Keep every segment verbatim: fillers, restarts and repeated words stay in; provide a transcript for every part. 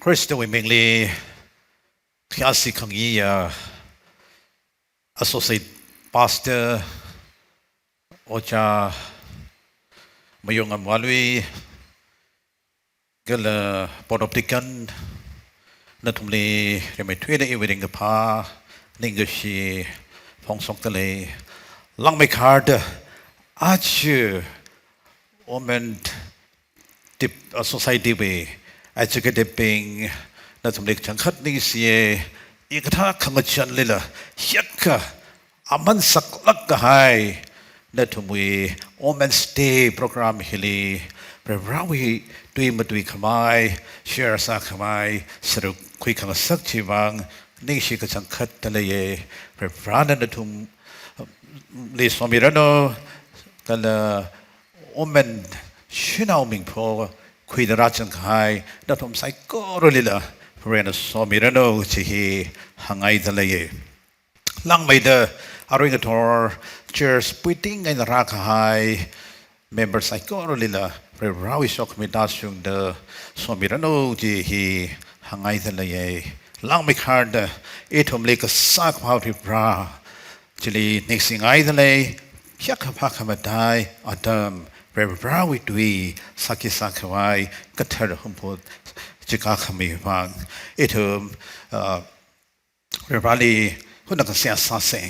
Khristawui mingli khayāshi khangaiya Associate Pastor Ojā Mayung Ngamvalui, kala Board of Deacon, nathumli rimeithuida iwui ringkaphā ningkashi phongshokdalei. Langmeikharda aja Women Dep-, uh, Society wui executive bing, nathumli kachangkhat ningshiya, hikathā khangachānlila hiyākha aman saklāk kahai nathumwui Women's Day program hili Varivarāwui tui matuikhavai, share sākhavai, sāruk khuikhangasak chiwui vang ningshi kachangkhatdalei. Varivarāna nathumli somiranu, kala women shanao mingpho khuida rāzang kahai nathum saikoralila Varena somiranu kaji hi hāngngaidalei. Langmeida arui ngathor church puiting eina rākahai member saikoralila Varivarāwui sokhami tāshungda somiranu kaji hi hāngngaidalei. Langmeikharda ithumli kasā kaphā Varivarā chili ningshingaidalei, hiyākha phākhamataiya atam Varivarāwui tui sāki sākhavai kathara humput chikā khamiwui vang. Ithum, uh, Varivarāli hunakha seihā sāsa.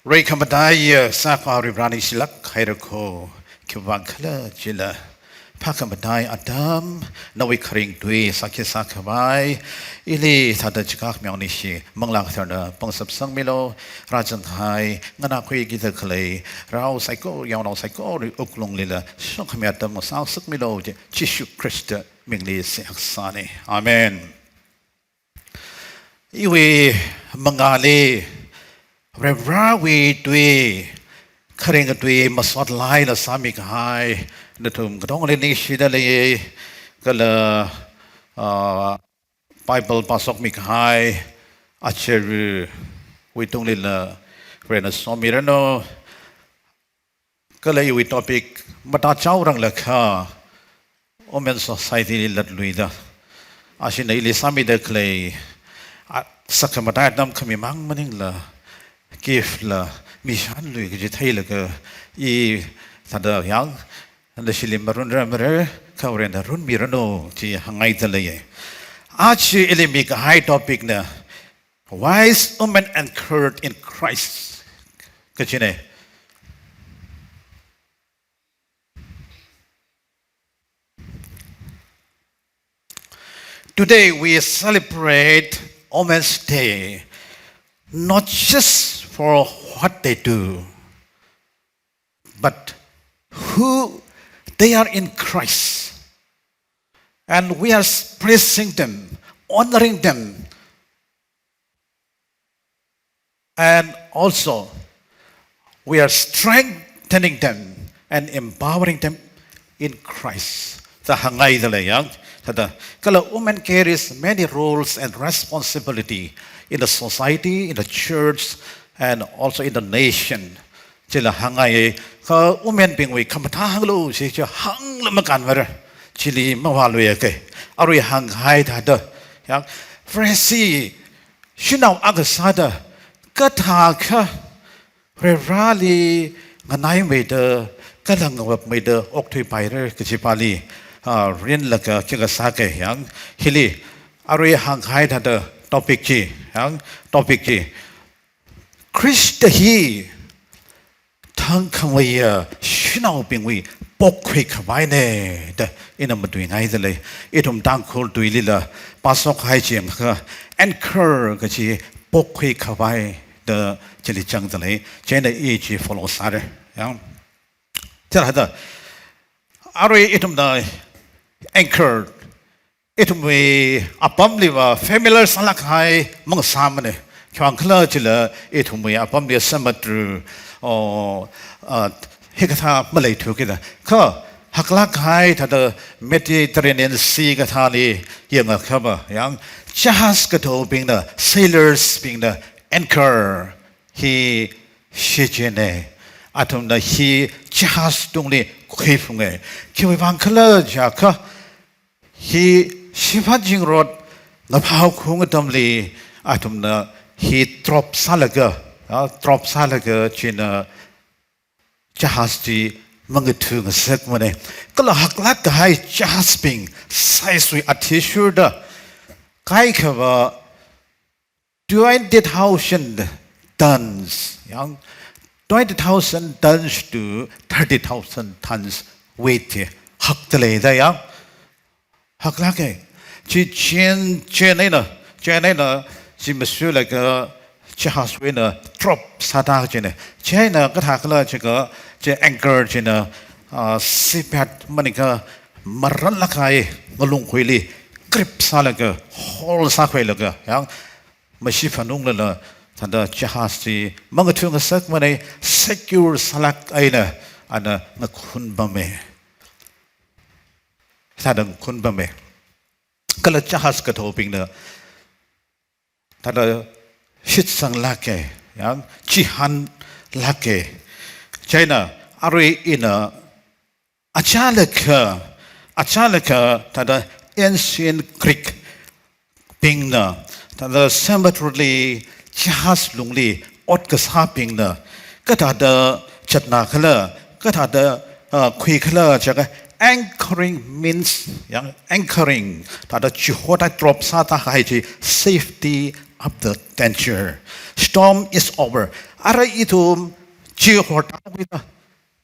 Reikhamataiya Sākhavā Varivarā, ningshilāk haira kho, khiwuivang khala jila phākhamataiya atam nawui kharing tui sāki sākhavai, ili thāda chikā khami vang ningshi, Manglā Katharana pangshap sangmilu. Rāzang kahai, nganākhuiki da khalei rao saikora, yaonao saikora wuklunglila sokhami atam sāngasakmilu, Jishu Khrista mingli seihā sāna. Amen. Iwui mangāli Varivarāwui tui, kharing tui masot laila sāmi kahai nathum katongli ningshidalei, kala, ah, Bible pāshokmi kahai acharuwui tunglila Varena somiranu. Kala iwui topic matāchaoranglakha Women Society li latluida, ashina ili sāmida khalei, a, sakhamatai atam khami mang maningla, gift la mishanlui kaji theilaga, i thāda yang, nashili marunra mara, kha Varena runmiranu chi hāngngaidalei. Aja ili mikahai topic na, Wise Women Anchored in Christ kajina. Today we celebrate Women's Day not just for what they do, but who they are in Christ. And we are praising them, honoring them, and also we are strengthening them and empowering them in Christ. Da hāngngaidalei yang, thāda, kala women carries many roles and responsibility in the society, in the church, and also in the nation. Chila hāngngai, kha women bingwui khamathā hānglu, chi chi hānglu makānmara, chili mavāluiya kha. Arui hānghai thāda, yang, Pharisee shanao akha sāda, kathākha Varivarāli nganaimeida, kala ngavapmeida okthuipaira kaji pāli, ah, rinlaga khikha sākha yang, hili arui hānghai thāda topic chi, yang, topic chi, Khrista hi thangkhameiya shanaobingwui pokhuikhavaina da ina matuingaidalei. Ithum Tangkhul tuilila pāshokhai chiyangkha, anchor kaji pokhuikhavai da chili zangdalei. Chieina i chi follow sāra. Yang, chithāda, arui ithumna anchor, ithumwui apamliva familiar sālākhai mangasāmana. Khiwuivang khala jila ithumwui apamli samudra, o, ah, hikathā maleithuki da. Kha haklākhai thāda Mediterranean Sea kathāli yangakhava, yang, jahaz kathaobingna, sailors bingna anchor hi shichinna. Athumna hi jahaz tungli khuiphunga. Khiwuivang khala jiakha, Hi Shiphan zingrot ngaphao khaung atamli athumna hi drop sālaga, ah, drop sālaga china jahaz chi mangathu ngasakmana. Kala haklāk kahai jahazbing saisui athishurda kaikhava twenty thousand tons, yang, twenty thousand tons to thirty thousand tons weight hi hakdalei da, yang. Haklāka. Chi chain, chain eina, chain eina, chi masuilaga jahazwui eina drop sāda china. China kathākhala jiakha, chi anchor china, ah, seabed maningakha maranlāk kahai ngalung khuili grip sālaga, hold sākhuilaga, yang, mashiphanunglala, thāda jahaz chi mangathu ngasakmana, secure sālāk eina, ana ngakhun pama. Thāda ngakhun pama. Kala jahaz kathaobingna thāda shitsanglāka, yang, chihānlāka. China, arui ina, achālakha, achālakha, thāda ancient Greek bingna, thāda seamanrili, jahaz lungli ot kasābingna, kathāda chatnakhala, kathāda, ah, khuikhala jiakha, anchoring means, yang, anchoring, thāda chihorda drop sāda kahai chi, safety of the danger. Storm is over. Ara ithum chihorda khuida,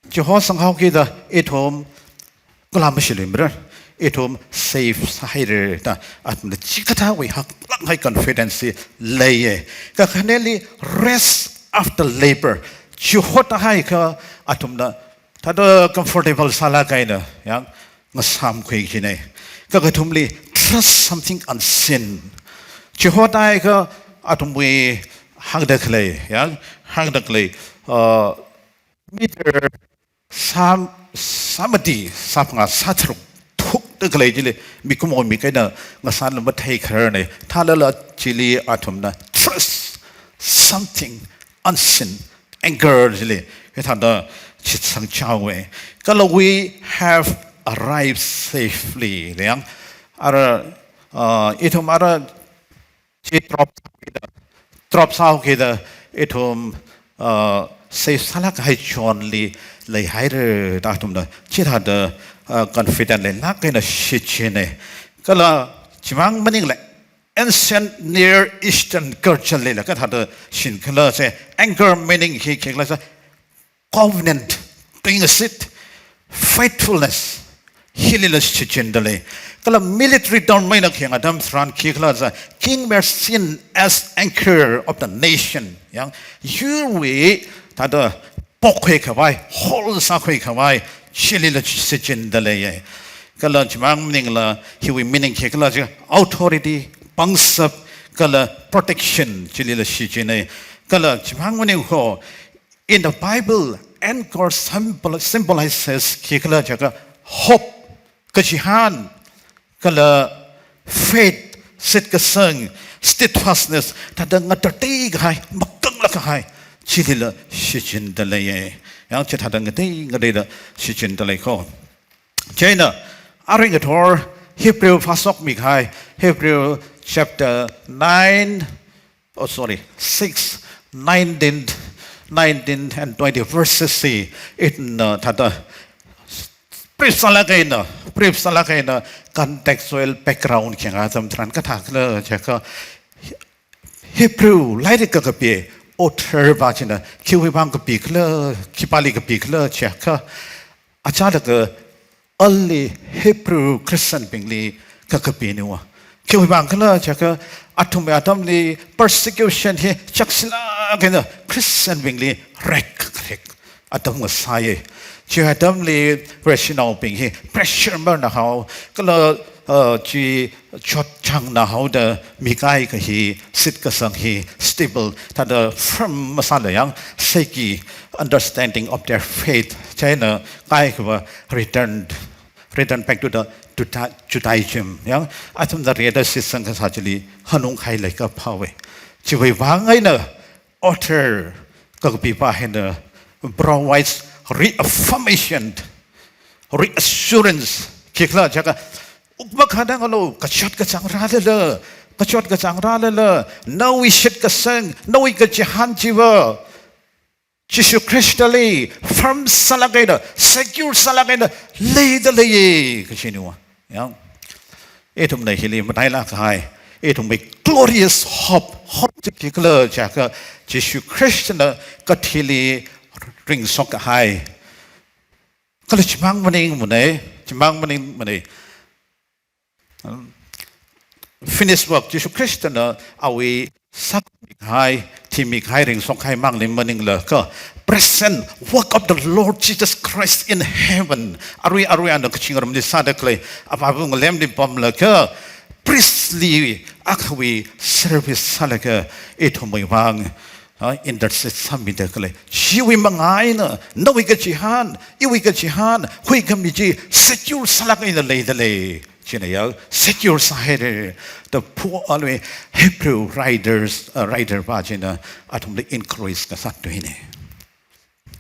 chihor sanghaokida ithum kala mashiluimara, ithum safe sāhaira da, athumna chikathāwui haklāk kahai confidence leiya. Kakhaneli rest after labor. Chihorda haiakha athumna thāda comfortable sālāk eina, yang, ngasāmkhui kajina. Kakathumli trust something unseen. Chihorda haiakha athumwui hāngda khalei, yang, hāngda khalei, uh, meter sā, sāmati, sāphangā, sātharuk thukda khalei chili mikumo mik eina ngasānla matheikhararna. Thālala chili athumna trust something unseen, anchor chili hithāda shitsangchaowa. Kala we have arrived safely, yang. Ara, ah, ithum ara chi drop sāhaokida, drop sāhaokida, ithum, uh, safe sālāk kahai chonli leihaira da athumna chithāda, uh, confident leilāk eina shichinna. Kala chimang maningla, ancient Near Eastern culture lila kathāda shinkhala jiakha, anchor meaning hi khikhala jiakha, covenant, tuingasit, faithfulness, hilila shichinda lei. Kala military term eina khayang atam tharan khikhala jiakha, King Mersin as anchor of the nation. Yang, yurwui thāda pokkhui khavai, hold sākhui khavai, chilila shichinda leiya. Kala chimang maningla, hiwui meaning khikhala jiakha, authority, pangshap, kala protection, chilila shichinna. Kala chimang maning ho, in the Bible, anchor symbol-, symbolizes khikhala jiakha hope, kachihān, kala faith, shitkasang, steadfastness, thāda ngatatei kahai, makanglāk kahai, chilila shichinda leiya. Yang chithāda ngatei ngateida shichinda lei ko. Chieina, arui ngathor Hebrew phāshokmi kahai, Hebrew chapter nine, oh, sorry, six, nineteen, nineteen and twenty verses hi ina, uh, thāda brief sālāk eina, brief sālāk eina contextual background khayang atam tharan kathākhala jiakha, Hebrew lairik kakapi author pa china khiwui vang kapikhala, khipāli kapikhala jiakha, achālakha early Hebrew Christian bingli kakapina. Khiwui vangkhala jiakha, athumwui atamli persecution hi chaksilāk eina Christian bingli rek rek atam ngasāya. Chi atamli Vareshinaobing hi pressure marnahao, kala, uh, chi chotchāngnahaoda mikahai kahi, shitkasang hi stable, thāda firm masāla yang, seiki, understanding of their faith, chieina kaikhava returned, return back to the, to Juda-, Judaism. Yang, athumna rida shitsang kasā chili hanung kahai leikaphāwa. Chiwui vang eina author kakapipa hina provides reaffirmation, reassurance, khikhala jiakha Uk makhadangalu, kachot kachāng rālala, kachot kachāng rālala, nawui shitkasang, nawui kachihān chiva Jishu Khristali firm sālāk eina, secure sālāk eina leida leiya kajina. Yang, ithumna hili matailāk kahai, ithumwui glorious hope, hope chi khikhala jiakha Jishu Khristana kathili ringshok kahai. Kala chimang maningmana, chimang maningmana. Finished work, Jishu Khristana awui sāmi kahai, thimi kahai, ringshok kahai mangli maningla kha present work of the Lord Jesus Christ in heaven. Arui arui ana kachingram li sāda khalei, apābung lemli pamlaga, priestly akhawui service sālaga, ithumwui vang, ah, intercede sāmida khalei. Chiwui manga eina, nawui kachihān, iwui kachihān, huikhami chi secure sālāk eina leida lei. China ya, secure sāhaira. The Paul, Hebrew writers, uh, writer pa china athumli encourage kasā tuina.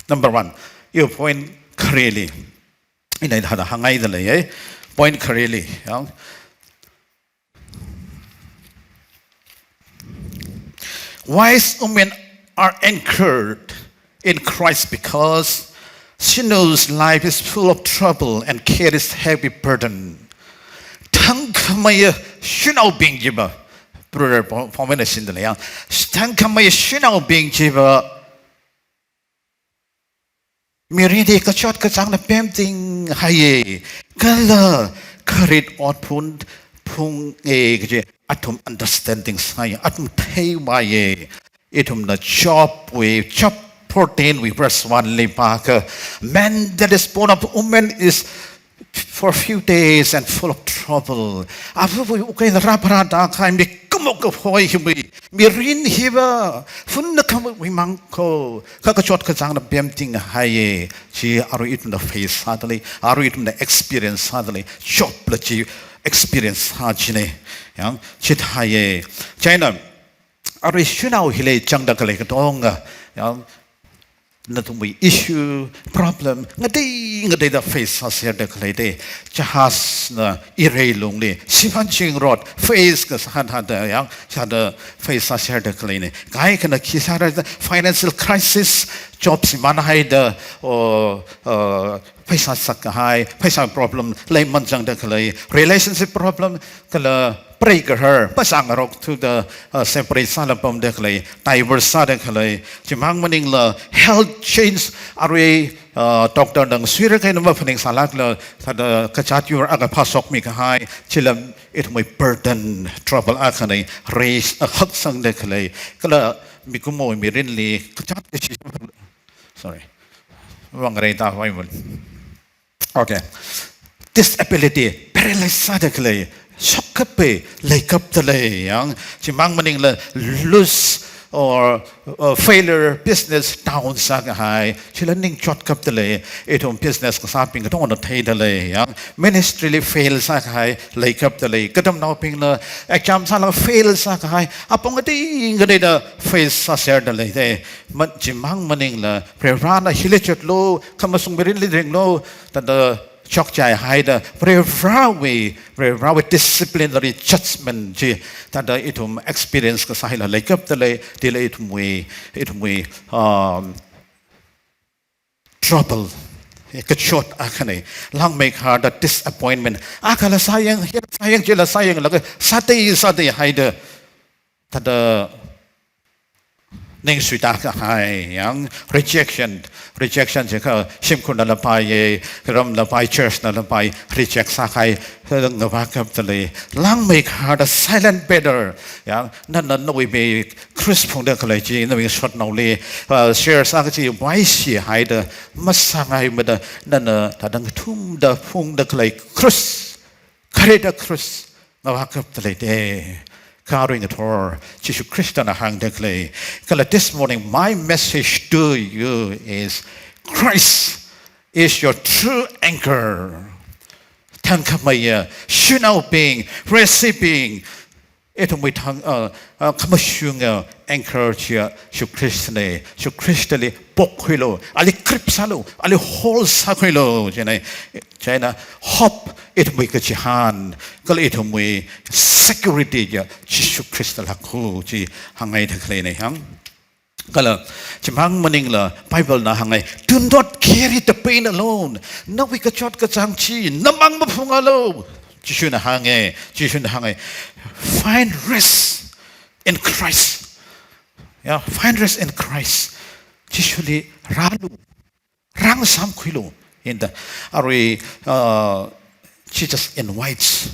Number one, your point khareli. Ina hithāda hāngngaida leiya. Point khareli. Yang, wise women are anchored in Christ because she knows life is full of trouble and carries heavy burden. Thangkhamei shanaobing chiva, plural form eina sindalei yang. Thangkhamei shanaobing chiva mirinli kachot kachāngna pemtinghaiya, kala kharit ot phungphunga kaji athum understanding sāya, athum theivāya. Ithumna Jobwui, Job fourteen wui verse one li pākha, man that is born of woman is for few days and full of trouble. Avāvawui wuk eina rāpharāda kahai mikumo kaphoi hiwui mirin hiva, phunna khamawui mang kho, kha kachot kachāngna pemtinghaiya, chi arui ithumna face sādalei, arui ithumna experience sādalei, Jobla chi experience sā china, yang, chithāya. China, arui shanao hili changda khalei katonga, yang, nathumwui issue, problem, ngatei ngateida face sāserda khaleida, jahazna irei lungli, shimān chingrot, face kasā hānda yang, sāda face sāserda khaleina. Kaikhana khi sāra, financial crisis, job shimānhaida, o, uh, pheisā sakkahai, pheisā problem leiman changda khalei, relationship problem, kala preigahar, pheisā ngarok thuda, uh, separate sāla pamda khalei, divorce sāda khalei, chimang maningla health change, arui, uh, doctor na ngasuira kahaina maphaning sālākla, thāda kachot yur akha phāshokmi kahai, chila ithumwui burden, trouble akhana, raise, uh, haksangda khalei, kala mikumo mirinli, kachot kashi, sorry, wang rei ta wai mun. Okay. Disability, paralyze sāda khalei, shokkapai, leikapda lei, yang, chimang maningla lose or, uh, failure, business down sākahai, chila ning chotkapda lei, ithum business kasābing katongana theida lei, yang, ministry li fail sākahai, leikapda lei, katamnaobingna exam sālaga fail sākahai, apong ngatei ngateida face sāserda leida, ma, chimang maningla, Varivarana hili chotlu, khamashung mirinli ringlu, thāda chokchaihaida, Varivarawui, Varivarawui disciplinary judgment chi, thāda ithum experience kasā hila leikapda lei, chila ithumwui, ithumwui, um, trouble, kachot akhana, langmeikharda disappointment, akhala sāyang, hila sāyang, chila sāyang, laga sātei, sāteihaida, thāda ning suita kahai, yang, rejection, rejection jiakha, shimkhurnala paiya, ramla pai, church nala pai, reject sākahai, ngavākapda lei, langmeikharda silent battle, yang, nana nawui mi cross phungda khalei chi, nawui shotnaoli, uh, share sākachi vaishihaida, masāngaimada, nana thāda ngathumda phungda khalei cross, kharida cross, ngavākapda leida. Kha arui ngathor, Jishu Khristana hāngda khalei. Kala this morning, my message to you is Christ is your true anchor. Thangkhameiya shanaobing, receiving, ithumwui thang, uh, uh, khamashunga anchor chiya Jishu Khristana, Jishu Khristali pokkhuilu, ali grip sālu, ali hold sākhuilu, chieina, chieina hope ithumwui kachihān, kala ithumwui security chi Jishu Khrista lākkhu chi hāngngaida khaleina yang. Kala, chimang maningla, Bible na hāngngai, "Do not carry the pain alone." Nawui kachot kachāng chi namang maphungalu. Jishuna hānga, Jishuna hānga, "Find rest in Christ." Yeah, find rest in Christ. Jishuli rālu, rāngasāmkhuilu. In the, arui, uh, Jesus invites.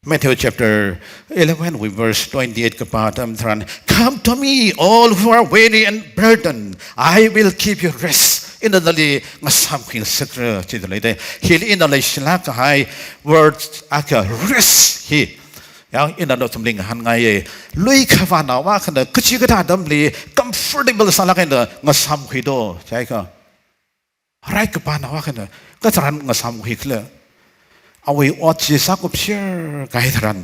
Matthew chapter eleven, verse twenty-eight kapā atam tharan, "Come to me, all who are weary and burdened, I will give you rest." Ina nali ngasāmkhui ngasakra chida leida. Hili ina leishilāk kahai words akha rest hi. Yang ina nathumli ngahānngaiya. Lui khavānao akhana kachikathā atamli comfortable sālāk eina ngasāmkhuido, jiakha. Rai kapānao akhana katharan ngasāmkhuikhala. Awui ot chi sākupser kahai tharan,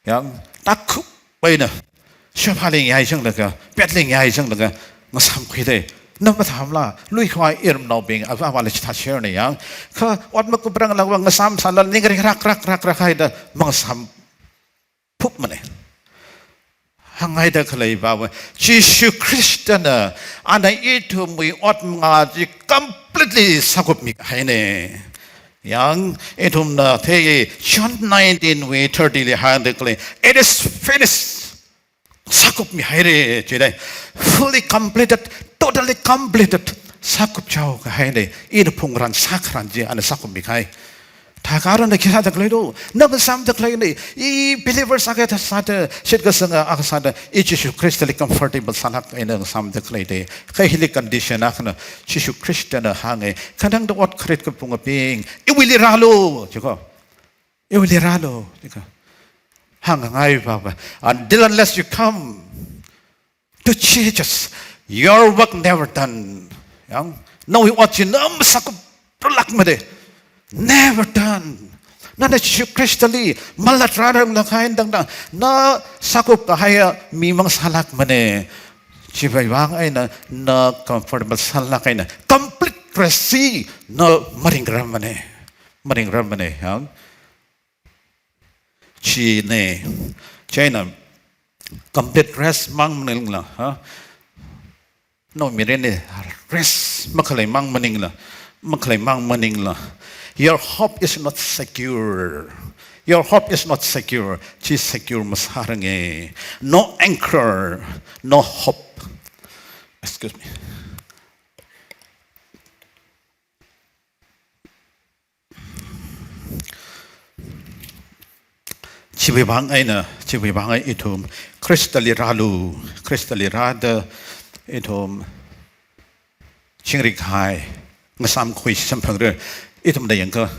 yang tākhup eina, sofa li ngayāchanglaga, bed li ngayāchanglaga, ngasāmkhuida. Na mathāmala, lui khavā iramnaobing, avāvāli chithāserna yang. Kha ot makupranglakva ngasāmsālala ning rik rak rak rak rak haida mangasām phupmana. Hāngngaida khaleiva, Jishu Khristana, ana ithumwui ot mangā chi completely sākupmi kahaina. Yang ithumna thei John nineteen wui thirty li hāngda khalei, "It is finished." Sākupmi haira, chida. Fully completed, totally completed. Sākupchao kahaina. Ina phungran sākharan chi ana sākupmi kahai. Thākharana khi sāda khalei do, na ngasāmda khaleina, i believers akha sāda, shitkasanga akha sāda, i Jishu Khristali comfortable sālāk eina ngasāmda khaleida. Kha hili condition akhana, Jishu Khristana hānga, "Khanangda ot kharit kapungabing, iwuili rālu," jiko. "Iwuili rālu," jiko. Hāngngaiva, "Until unless you come to Jesus, your work never done." Yang, nawui ot chi na masākupralākmada. Never done. Nana Jishu Khristali malat rāranglakha eina tangda, na sākup kahaiya mi mang sālākmana. Chiwuivang eina, na comfortable sālāk eina, complete rest chi na maringrarmana. Maringrarmana, yang. China, china complete rest mang maningla, ha? No, mirinli rest makhalei mang maningla, makhalei mang maningla. Your hope is not secure. Your hope is not secure. Chi secure masāranga. No anchor, no hope. Excuse me. Chiwuivang eina, chiwuivang eina ithum Khristali rālu, Khristali rāda ithum chingri kahai, ngasāmkhui samphangra, ithumna yangakha,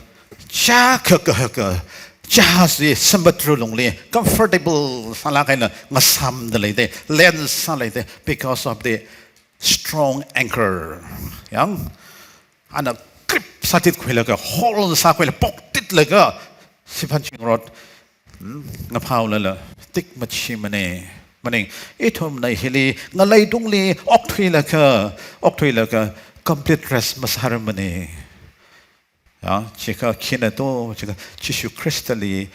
chā kha kha kha, chā si samudra lungli comfortable sālāk eina ngasāmda leida, len sāleida, because of the strong anchor. Yang, ana grip sātitkhuilaga, hold sākhuilaga, poktitlaga, siphan chingrot, hmm, ngaphaolala, tik machimana. Maning, ithumna hili, ngalei tungli, okthuilaga, okthuilaga, complete rest masārmana. Ya, chikha khina to, chikha Jishu Khristali,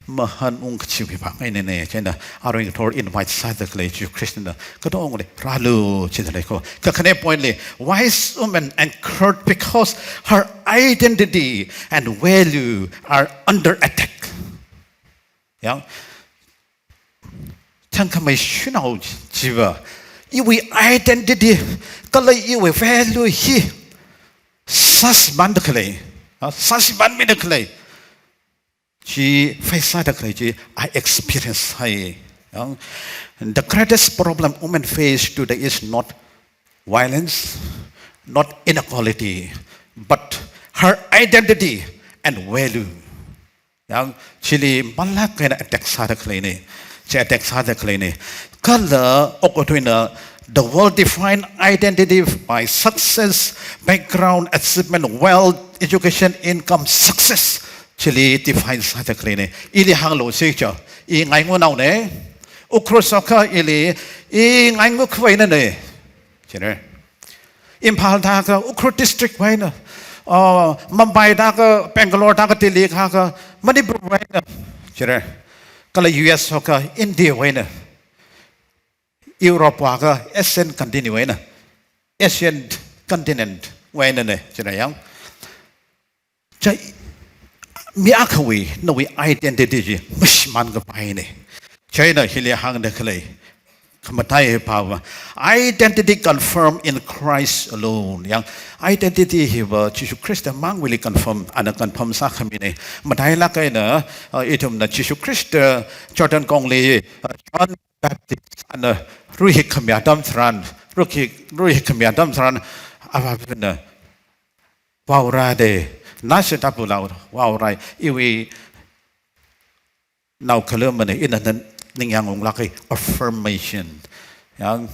mahanung kachiwuivang einana, china, arui ngathor invite sāda khalei Jishu Khristana, katongli, rālu, chida leiko. Kakhane point li, wise woman anchored because her identity and value are under attack. Yang, thangkhamei shanao chiva, iwui identity, kala iwui value hi, sāshimānda khalei, ha, sāshimānmida khalei. Chi face sāda khalei chi I experience hai. Yang, the greatest problem women face today is not violence, not inequality, but her identity and value. Yang, chili malak eina attack sāda khaleina. Chi attack sāda khaleina. Kala okathuina, the world define identity by success, background, achievement, wealth, education, income, success. Chili define sāda khaleina. Ili hānglu si cha, i ngaingunaona, Ukhrul shokha ili, i ngaingu khuina ne. Chire. Imphal taka Ukhrul district wui eina. Uh, Mumbai taka, Bangalore taka, Delhi taka, Manipur wui eina. Chire. Kala U S shokha India wui eina. Europe wui ka Asian continent wui eina. Asian continent wui eina ne. Chire yang. Chai, mi akhawui, nawui identity chi, mashimān kapai ne. Chieina hili hāngda khalei, khamatai hi pava, identity confirmed in Christ alone. Yang identity hiva Jishu Khrista mangwuili confirm, ana confirm sākhami ne. Matailāk eina, uh, ithumna Jishu Khrista Jordan kongli, uh, John Baptist ana ruihik khami atam tharan, ruihik, ruihik khami atam tharan, avāva̱na, "Vaorā de, nashida pulao, vaorā, iwui naokhaleiya mane, ina na ningyāng unglāka," affirmation. Yang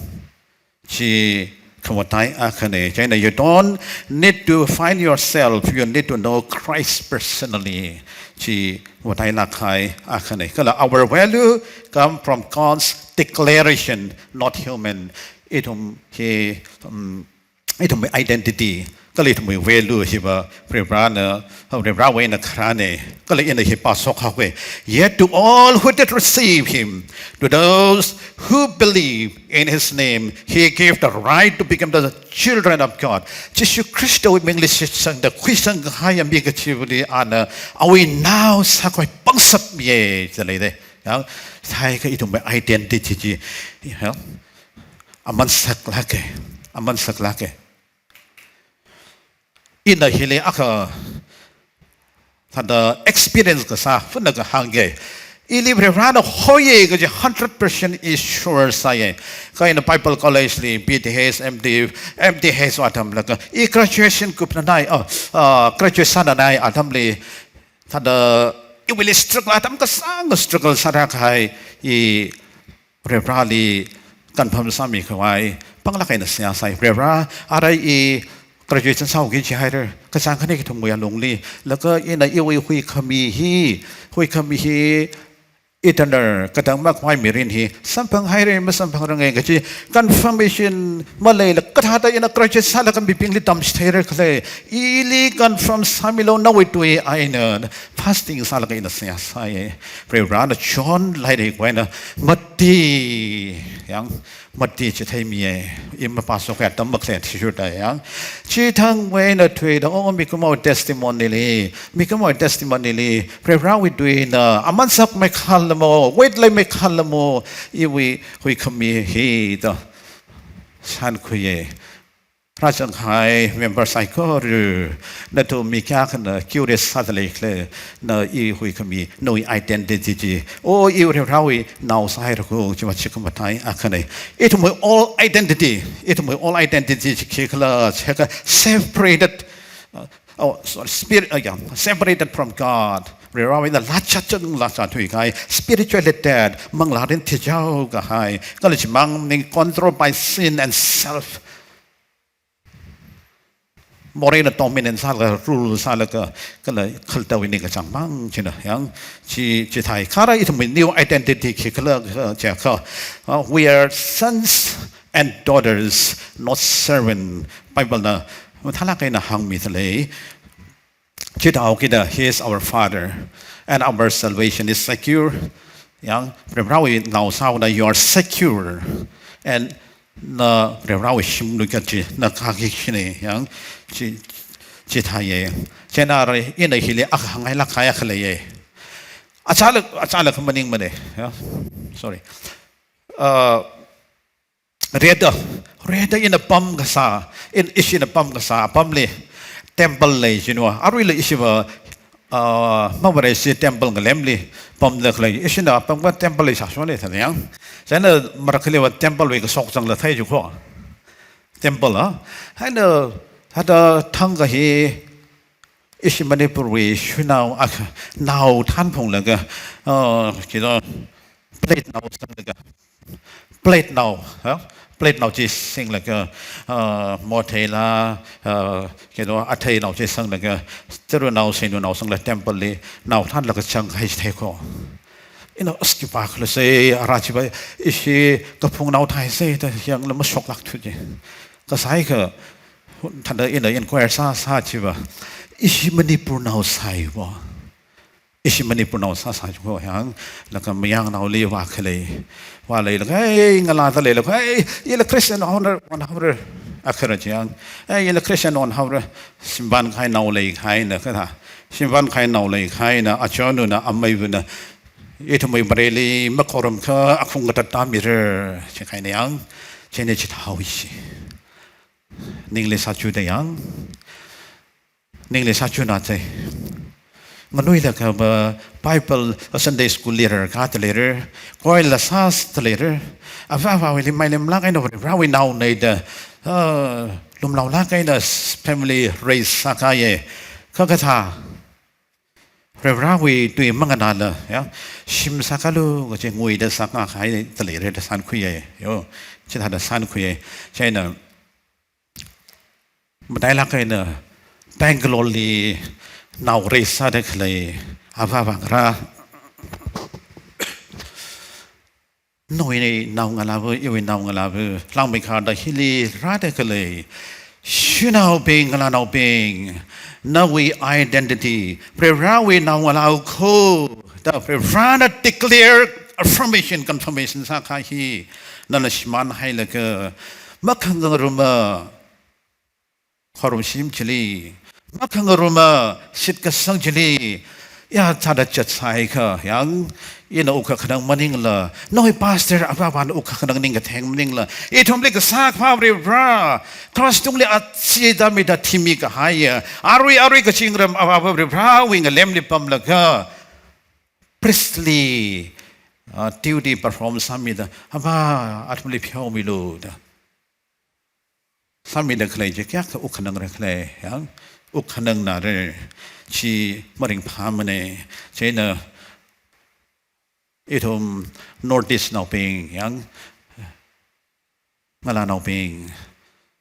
chi khamatai akhane. Chieina you don't need to find yourself, you need to know Christ personally. Chi khamatai lāk kahai akhane. Kala our value come from God's declaration, not human. Ithum hi, um, ithumwui identity, kala ithumwui value hiva Varivarāna, Varivarāwui eina kharāne, kala ina hi pāshok haowe. "Yet to all who did receive him, to those who believe in his name, he gave the right to become the children of God." Jishu Khristawui mingli shitsangda khuisang kahai mi kachivali ana awui nao sākhavai pangshap miya, da lei de. Yang, sāhaiakha ithumwui identity chi, yang, aman saklāke, aman saklāke. Ina hili akha thāda experience kasā, funa kahāngke. Ili Varivarāna hoiya kaji hundred percent sure sāya. Kha ina Bible College li B Th, M Th, M Th atam laga, i graduation kupna nai, oh, uh, graduation na nai atamli, thāda iwuili struggle atam kasāng struggle sāda kahai, i Varivarāli confirm sāmi khavai panglāk eina seihā sāi. Varivarā, arui i graduation sāki jihaira, kachāng khani kathumwui alungli, laga ina iwui huikhami hi, huikhami hi eternal, katang makhavai mirin hi samphanghaira, masamphangranga kaji confirmation maleila kathāda ina graduate sālaga mibingli tamchitheira khala, ili confirm sāmilu nawui tui eina, fasting sālaga ina seihā sāi. Varivarāna John lairikwui eina mati, yang, mati chitheimiya, i mapāshokkahai atam makhalei athishurda yang. Chithangwui eina thuida, oh, mikumowui testimony li, mikumowui testimony li, Varivarāwui tuina aman sakmeikhala mo, weight leimeikhala mo, iwui huikhami hi da shānkhuiya. Rāzanghai member saikora, nathum mi kayākhana curious sāda leikhala, na i huikhami, nawui identity chi, oh, i Varivarāwui nao sāhaira ko, chiva chi khamatai akhana. Ithumwui old identity, ithumwui old identity chi khikhala, chikha separated, uh, oh, sorry, spirit, uh, yeah, separated from God. Varivarāwui eina lāchachang lāchathui kahai, spiritually dead, manglā rin thichao kahai, kala chimang ning controlled by sin and self. Moreina dominant sālaga, rule sālaga, kala khaltawui ning kachāng mang china, yang, chi, chithai. Kha arui ithumwui new identity khikhala, uh, jiakha, uh, we are sons and daughters, not servant. Bible na mathālāk eina hāngmida lei. Chithāhaokida, He is our Father, and our salvation is secure. Yang, Varivarāwui nao sāhaoda, you are secure. And na Varivarāwui shimlui kachi, na kaki shini, yang, chi, chithāya. Chieina arui ina hili akha hāngngailāk kahai akha leiya. Achālak, achālak maningmana, ya. Sorry. Uh, Rida, rida ina pam kasā, in, ishina pam kasā apamli temple lei jinu. Aruila ishiva, ah, mavareshi temple ngalemli pamda khalei. Ishina pamkha temple lei sāshona thāda yang. Chieina marakhaliva temple wui kashok zangla thei jiko. Temple, ah. Haina, thāda thangkha hi, ishi Manipurwui shuinao akha, nao thanphunglaga, ah, kido, plate nao sanglaga, plate nao, ha? Plate nao chi singlaga, ah, motheila, ah, kido, athei nao chi sanglaga, tara nao, seinu nao sangla temple li, nao thanlaga zangkahai theiko. Ina aski pa khala sai, ara chiva, ishi kaphungnao thai sai, da yangla mashoklak thu chi. Kasai kha, thāda ina inquire sā, sā chiva, ishi Manipurnao sai va. Ishi Manipurnao sā sā chi ko yang, laga mayangnaoli vākhalei. Vālei laga, ei, ngalāda lei laga, ei, ila Christian onhaora, onhaora, akhara chi yang. Ei, ila Christian onhaora, shimvān kahainao leikahaina, kathā. Shimvān kahainao leikahaina, achonuna, ameivana, ithumwui Vareli makhorumkha akhung katat tāmira, chikahaina yang, chieina chithāhaowa ishi. Ningli sāchuda yang, ningli sāchuna thei. Nganuida kaba Bible, Sunday school li rarkāda leira, koila sāsāda leira, ava avāwuili mailemlāk eina Varewui naona da, ah, lumlaolāk eina family raise sākāya, kha kathā. Varewui tui manganāla, ya, shim sākālu kachi nguida sākā kahaida leira da shānkhuiya, yo, chithāda shānkhuiya, chieina matailāk eina Bangalore li nao raise sāda khalei, ava avā ngarā. Nawui naongalāva, iwui naongalāva, langmeikharda hili rāda khalei, shanaobing, ngalānaobing, nawui identity, Varewui naongalāva kho, da Varena declare, affirmation, confirmation sākahai hi, nana shimānhailaga, makhangaruma, khorumshim chili, makhangaruma shitkasang chili, ya, thāda chat sāhaiakha, yang, ina wukkhanang maningla, nawui pastor ava avāna wukkhanang ning katheng maningla, ithumli kasā Akhava Varivara, cross tungli athishurda mida thimi kahaiya, arui arui kazingram Akhava Varivarawui ngalemli pamlaga, priestly, ah, duty perform sāmida, Ava, athumli pheomilu da. Sāmida khalei chi kayākha wukkhanangra khala, yang, wukkhanangnara, chi maringphāmana, chieina ithum North East naobing, yang, ngalānaobing,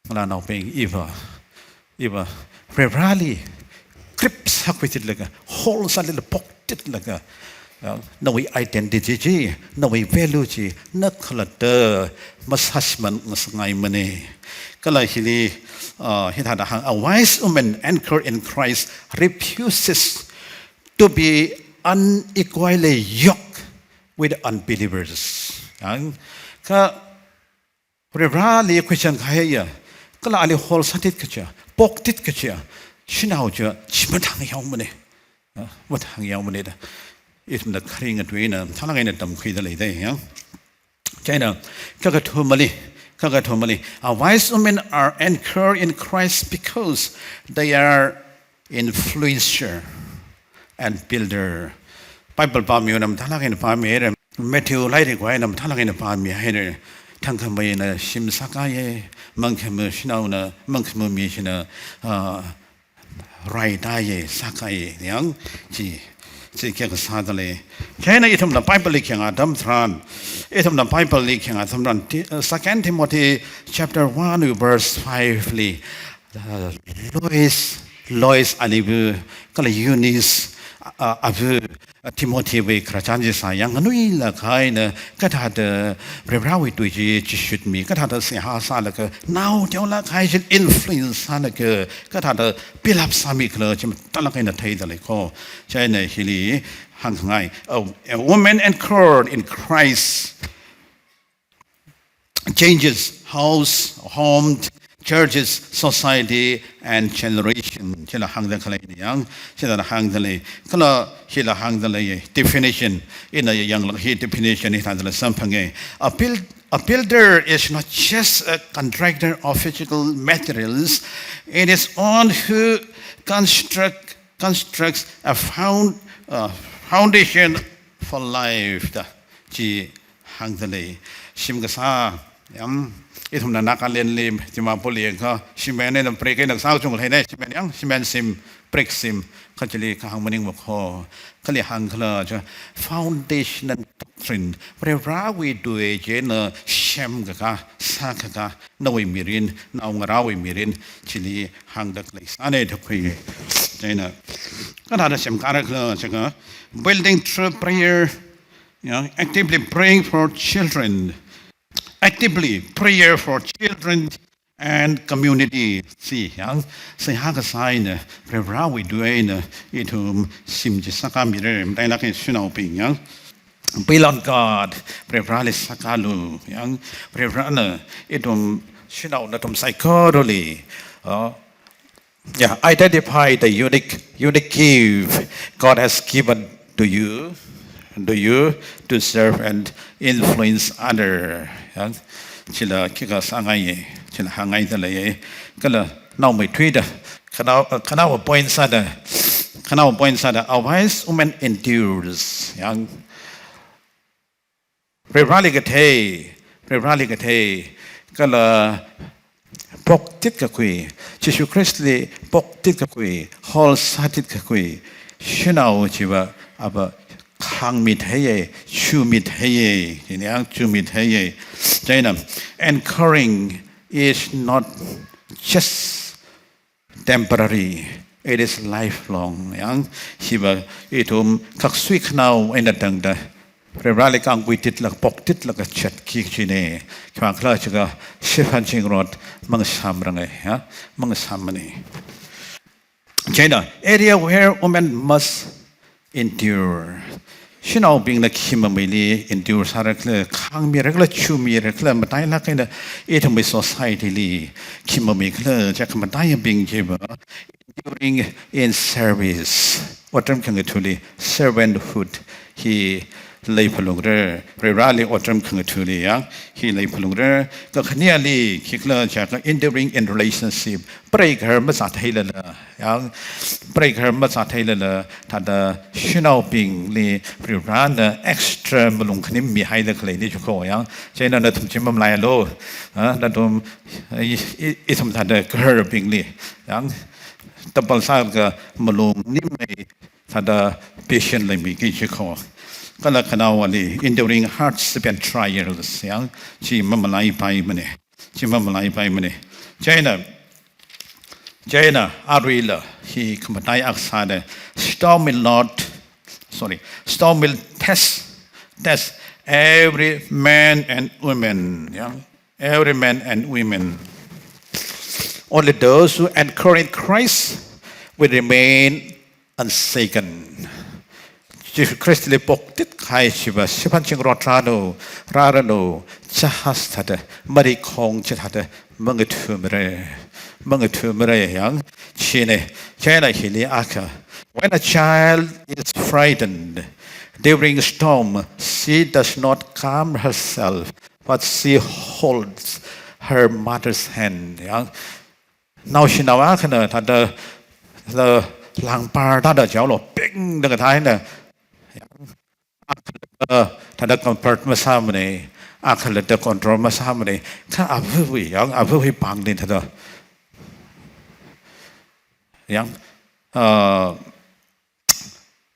ngalānaobing, iva, iva, Varivarali, grip sākhuititlaga, hold sālila poktitlaga, ya, nawui identity chi, nawui value chi, na khalatta masāshimān ngasakngaimana. Kala hili, ah, hithāda hāng, a wise woman anchored in Christ refuses to be unequally yoked with unbelievers. Yang, kha Varivarali khuishan kahaiya, kala ali hold sātit kachiya, poktit kachiya, shanao chiya, chi mathang yaomana. Ah, mathang yaomana da. Ithumna kharinga tuina, thalang eina tamkhuida leida, ya. Chieina, kakathumali, kakathumali, a wise women are anchored in Christ because they are influencer and builder. Bible pāmiwui eina mathālāk eina pāmihaira. Matthew lairikwui eina mathālāk eina pāmihaira. Thangkhameina shim sākāya, mangkhama shanaona, mangkhama mi china, ah, rai tāya, sākāya, yang chi, chi kayākha sāda lei. Chieina ithumna Bible li khayang atam tharan, ithumna Bible li khayang atam tharan, Ti-, uh, Second Timothy chapter one verse five li, uh, Lois, Lois aniva, kala Eunice, uh, ava, uh, Timothy wui khararchan chi sā, yang nganuilakha eina kathāda Varivarawui tui chi chishutmi, kathāda seihā sālaga, nao teolakha chi influence sālaga, kathāda build up sāmikhala chi mathālāk eina theida lei ko. Chieina hili hāngngai, a, a woman anchored in Christ changes house, home, churches, society, and generation. Chila hāngda khalei ni yang, chila hāngda lei. Kala hila hāngda lei definition. Ina yanglakha hi definition hi hāngda lei samphanga. A build-, a builder is not just a contractor of physical materials. It is one who construct, constructs a found, uh, foundation for life. Da chi hāngda lei. Shim kasā, yang, ithumna Nagaland li, Dimapur li yangakha, cement eina brick eina kasā kachungkha leina, cement yang, cement sim, brick sim, kha chili kahāng maningmana ko, kali hāngkhala chi, foundation and doctrine, Varivarawui tui china semkakā, sākakā, nawui mirin, naongarāwui mirin, chili hāngda khalei sāna da khui. Chieina, kathāda semkāra khala chiakha, building through prayer, Yang, actively praying for children, actively prayer for children and community. Chi, yang, seihā kasā eina Varivarawui tui eina ithum shim chi sākāmira, matailāk eina shanaobing, yang. Build on God, Varivarali sākālu, yang, Varivarana ithum shanao nathum saikorali, uh, yeah, identify the unique, unique gift God has given to you, to you to serve and influence other. Yang, chila khikha sāngaiya, chila hāngngaida leiya. Kala naomeithuida, khanao, khanao point sāda, khanao point sāda, a wise woman endures. Yang, Varivarali kathei, Varivarali kathei, kala poktit kakhui, Jishu Khristali poktit kakhui, hol sātit kakhui shanao chiva ava khāngmitheiya, chumitheiya, yang, chumitheiya. Chieina, anchoring is not just temporary, it is lifelong. Yang, hiva ithum khaksui khanao eina tangda Varivarali kāngkhuititlaga, poktitlaga chatki kajina. Khiwuivang khala jiakha shiphan zingrot mangasāmaranga, ya, mangasāmana. Chieina, area where women must endure. Shanaobingna khi mameili endure sāra khala, khāngmira khala, chumira khala, matailāk eina ithumwui society li khi mamei khala, jiakha mataiyabing chiva, enduring in service. Otram khangathali servanthood hi leiphalungra, Varivarali otram khangathali, yang, hi leiphalungra. Kakhaneli khikhala jiakha enduring in relationship. Preigahar mazātheilala, yang, preigahar mazātheilala, thāda shanaobingli Varivarana extra malung khanim mihaida khaleina jikho, yang. Chieina nathum chi mamalaialu, ah, nathum, i, i, ithum thāda gaharbingli, yang, tapal sālaga malung nimei thāda patient leimiki jikho. Kala khanaowali enduring hardship and trials, yang, chi mamalaipaimana. Chi mamalaipaimana. Chieina, chieina, aruila hi khamatai akha sāda, storm will not, sorry, storm will test, test every man and woman, yeah? Every man and women. Only those who anchor in Christ will remain unshaken. Jishu Khristali poktit kahai chiva, shiphan zingrot ranu, rāranu, jahaz thāda, marikhong chithāda, mangathumara, mangathumara, yang, china, chieina hili akha. When a child is frightened during storm, she does not calm herself, but she holds her mother's hand, yang. Naoshinao akhana thāda, thāda langpar thāda jaolo, ping da kathāna. Akhala thāda comfort masāmana, akhala thāda control masāmana. Kha avawui, yang, avawui pāngli thāda, yang, uh,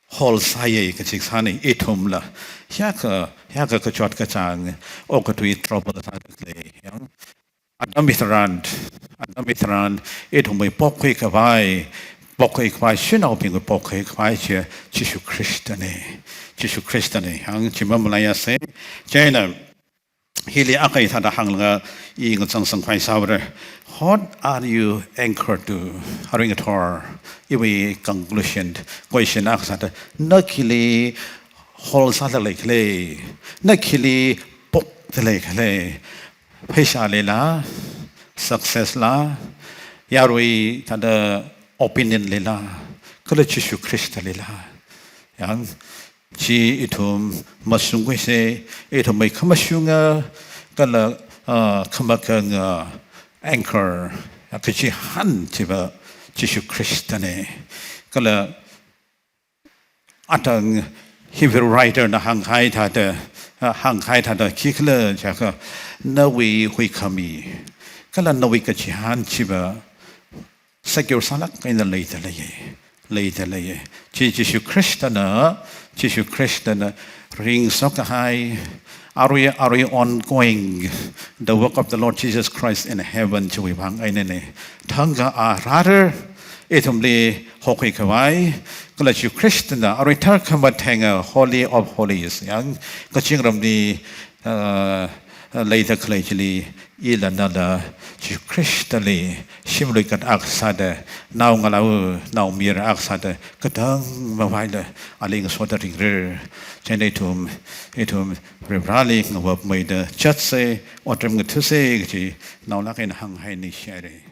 hol sāya kaji sāna, ithumla. Hiyākha, hiyākha kachot kachāng, okathui trouble sāda khalei, yang. Atam hitharan, atam hitharan, ithumwui pokkhui khavai, pokkhui khavai, shanaobingwui pokkhui khavai chi, Jishu Khristana, Jishu Khristana, yang, chi mamalaiasa. Chieina, hili akha hithāda hānglaga i ngachangsang khavai sāvara. What are you anchored to? Arui ngathor, iwui conclusion, question akha sāda, na khili hol sāda leikhala, na khili pokda leikhala, pheisālila, success la, yarui thāda opinion lila, kala Jishu Khrista lila. Yang chi ithum mashungkhuisa, ithumwui khamashunga, kala, ah, khamakanga anchor, kachihān chiva Jishu Khristana. Kala atang Hebrew writer na hāngkahai thāda, ah, hāngkahai thāda khikhala jiakha, nawui huikhami, kala nawui kachihān chiva secure sālāk eina leida leiya, leida leiya. Chi Jishu Khristana, Jishu Khristana ringshok kahai, arui, arui ongoing, the work of the Lord Jesus Christ in heaven chiwui vang einana. Thangkha a rāra, ithumli hokhui khavai, kala Jishu Khristana arui tharkhamatheng Holy of Holies, yang kazingramli, uh, leida khalei chili, ila nala Jishu Khristali shimlui kat akha sāda, naongalāva, naomayara akha sāda, katang mavaila ali ngasoda ringrer. Chieina ithum, ithum Varivarali ngavapmeida zatsa, otram ngathasa kaji naolāk eina hānghai, ningshihaira.